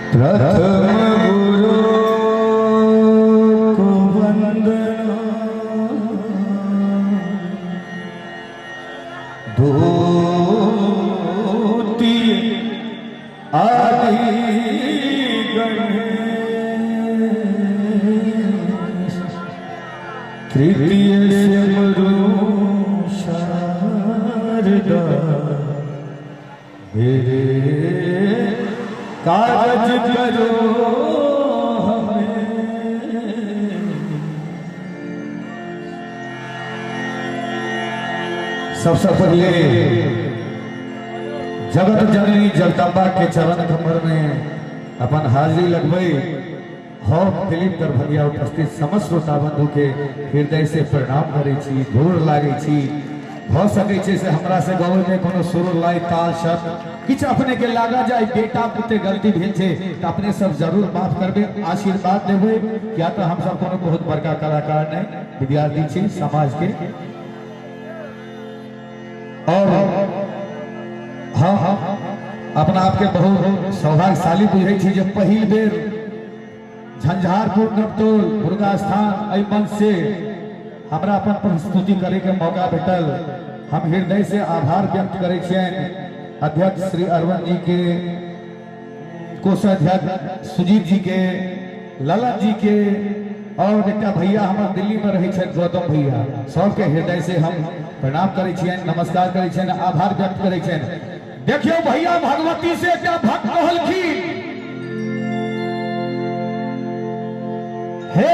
प्रथम गुरु को वंदना, द्वितीय आदि गणेश, तृतीय सिमरू शारदा, मेरे काज करो हमें। सबसे पहले जगत जननी जगदम्बा के चरण कमर में अपन हाजिरी लगबई हम दिलीप दरभंगिया उपस्थित समस्त श्रोता बंधु के हृदय से प्रणाम करै छी, गोर लागै छी। भ सकै छै से हमरा से गावे में कोनो सुर लय ताल शब्द किछु अपने के लागा जाय, बेटा पुते गलती भेल छै तऽ अपने सब जरूर माफ करबै, आशीर्वाद देबै। किया तऽ हम सब कोनो बहुत बड़का कलाकार नहीं, विद्यार्थी छी समाज के। और हम अपना आपके बहुत सौभाग्यशाली बुझै छी जे पहिल बेर झंझारपुर नवटोल दुर्गा स्थान एहि मंच से हमरा अपन प्रस्तुति करे के मौका भेटल। हम हृदय से आभार व्यक्त करै छियनि अध्यक्ष श्री अरविंद जी के, कोषाध्यक्ष सुजीत जी के, ललन जी के, और एकटा भैया हमर दिल्ली में रहै छथि गौतम भैया, सबके हृदय से हम प्रणाम करै छियनि, नमस्कार करै छियनि, आभार व्यक्त करै छियनि। देखियौ भैया भगवती से एकटा भक्त कहलखिन, हे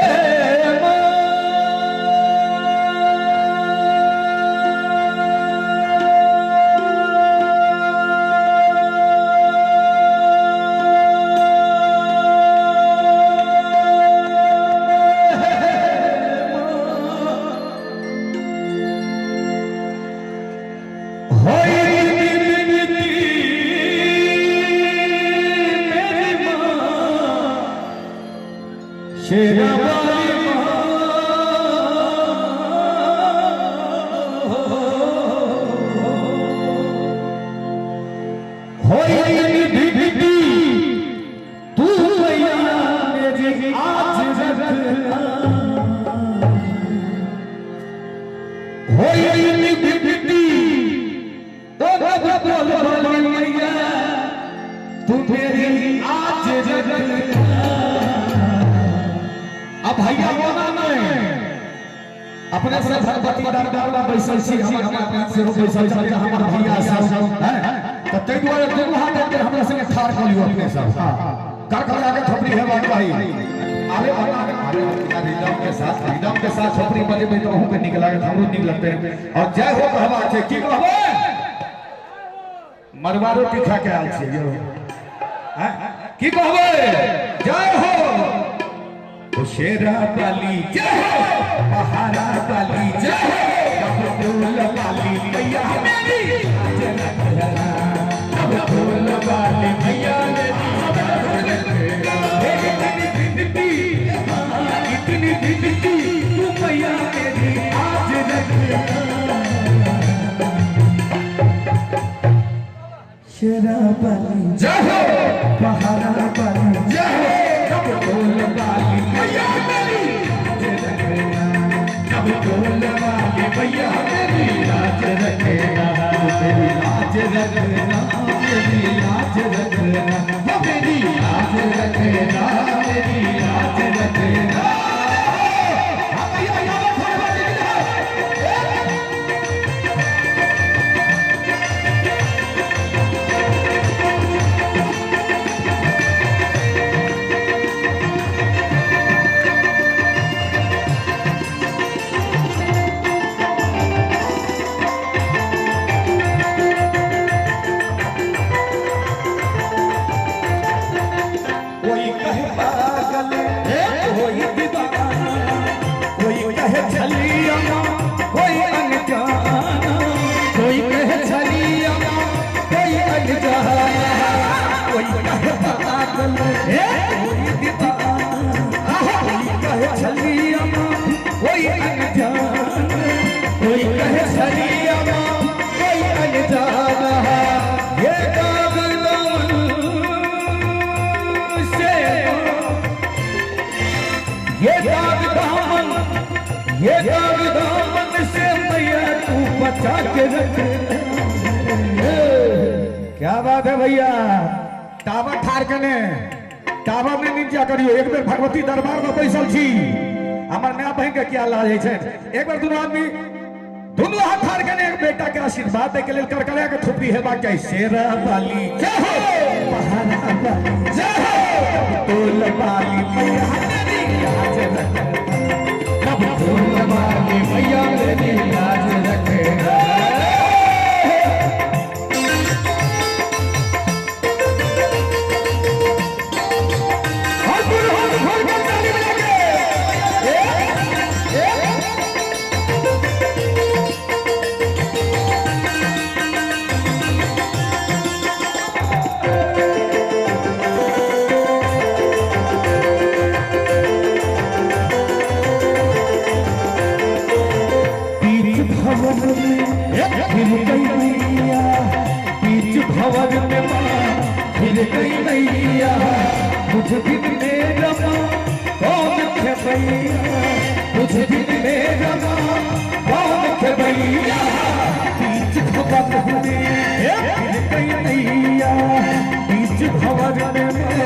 अब भैया बोला नहीं अपने से भगवती दरबार में बैसल छी, हमर माता सेहो बैसल छी, हमर भैया सब हैं, त तै दुआरे दुनू हाथ के हमरा संगे ठाड़ क लियो अपने सब। हां, कर कर आगे थोपड़ी है बात भाई। अरे अरे रिदम के साथ, रिदम के साथ थोपड़ी बजेबै त अहूं के नीक लागत, हमरो नीक लगतै। और जय हो कहबा छै, की कहबै? मरवा रोटी खा के आयल छी यौ, की कहबै? जय हो ओ शेरा वाली, जय हो पहाड़ा वाली, जय हो फूल वाली मैया मेरी, फूल वाली मैया मेरी। इतनी इतनी विनती तू मैया मेरी आज रखना। शेरा वाली जय हो, पहाड़ा वाली जय हो, फूल वाली मैया मेरी रखना, फूल वाली मैया मेरी लाज रखना, मेरी लाज रखना, मेरी लाज रखना, मेरी लाज रखना, मेरी लाज रखना। कोई कहे पागल, कोई दीवाना, कोई कहे छलिया, कोई अनजाना, कोई कहे छलिया, कोई अनजाना, कोई कहे पागल, कोई दीवाना, कोई कहे छलिया, कोई ये दाग दामन से मैया तू बचा के रखना। क्या बात है भैया। टावर ठार कने टावर में नीचा करियो। एक बेर भगवती दरबार में बैसल छी, हमर my बहिन के क्या लाज होइ छै। एक बेर दुनू आदमी दुनू हाथ ठार कने एक बेटा के आशीर्वाद दै के लेल करकरा के थोपड़ी हेबाक चाही। शेरा वाली जय हो, पहाड़ा वाली जय हो, तोल वाली मैया मेरी लाज रखना, तोल वाली मैया मेरी लाज रखना। बीच भवन में फिर गई मैया, बीच भवन में माँ फिर गई मैया, मुझ बिन मेरा माँ कौन खेबैया, मुझ बिन मेरा माँ कौन खेबैया। बीच भवन में फिर गई मैया, बीच भवन में माँ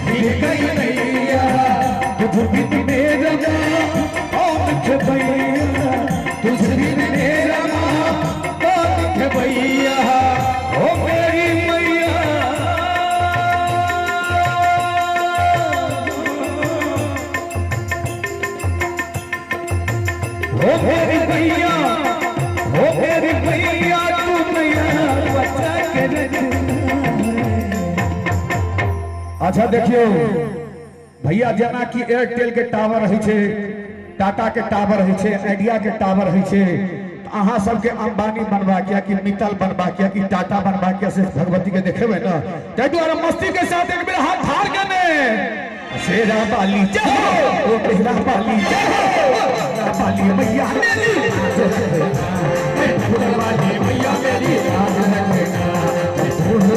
फिर गई मैया, मुझ बिन मेरा माँ कौन खेबैया, तुझ बिन मेरा माँ कौन खेबैया। ओ मेरी मैया, ओ मेरी मैया, ओ मेरी मैया, तू मैया बचा के रखना। अच्छा देखियो भैया, जेना कि एयरटेल के टावर होइ छै, टाटा के टावर होइ छै, आइडिया के टावर होइ छै, अहाँ सबके अंबानी बनबाक या कि मित्तल बनबाक या कि टाटा बनबाक या से भगवती के देखेबै ना, ताहि दुआरे मस्ती के साथ एक बेर हाथ ठार केने शेरा बाली जय हो, ओ मेरा बाली जय हो, मेरा बाली मैया मेरी लाज रखना, वाली मैया मेरी लाज रखना,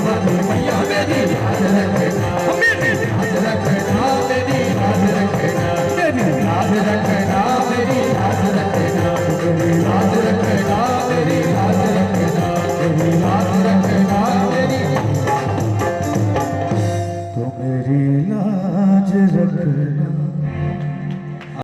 वाली मैया मेरी लाज रखना, मेरी लाज रखना, मेरी लाज रखना, मेरी लाज रखना, मेरी लाज रखना, मेरी लाज रखना, मेरी लाज रखना, मेरी लाज रखना, मेरी तो मेरी लाज रखना।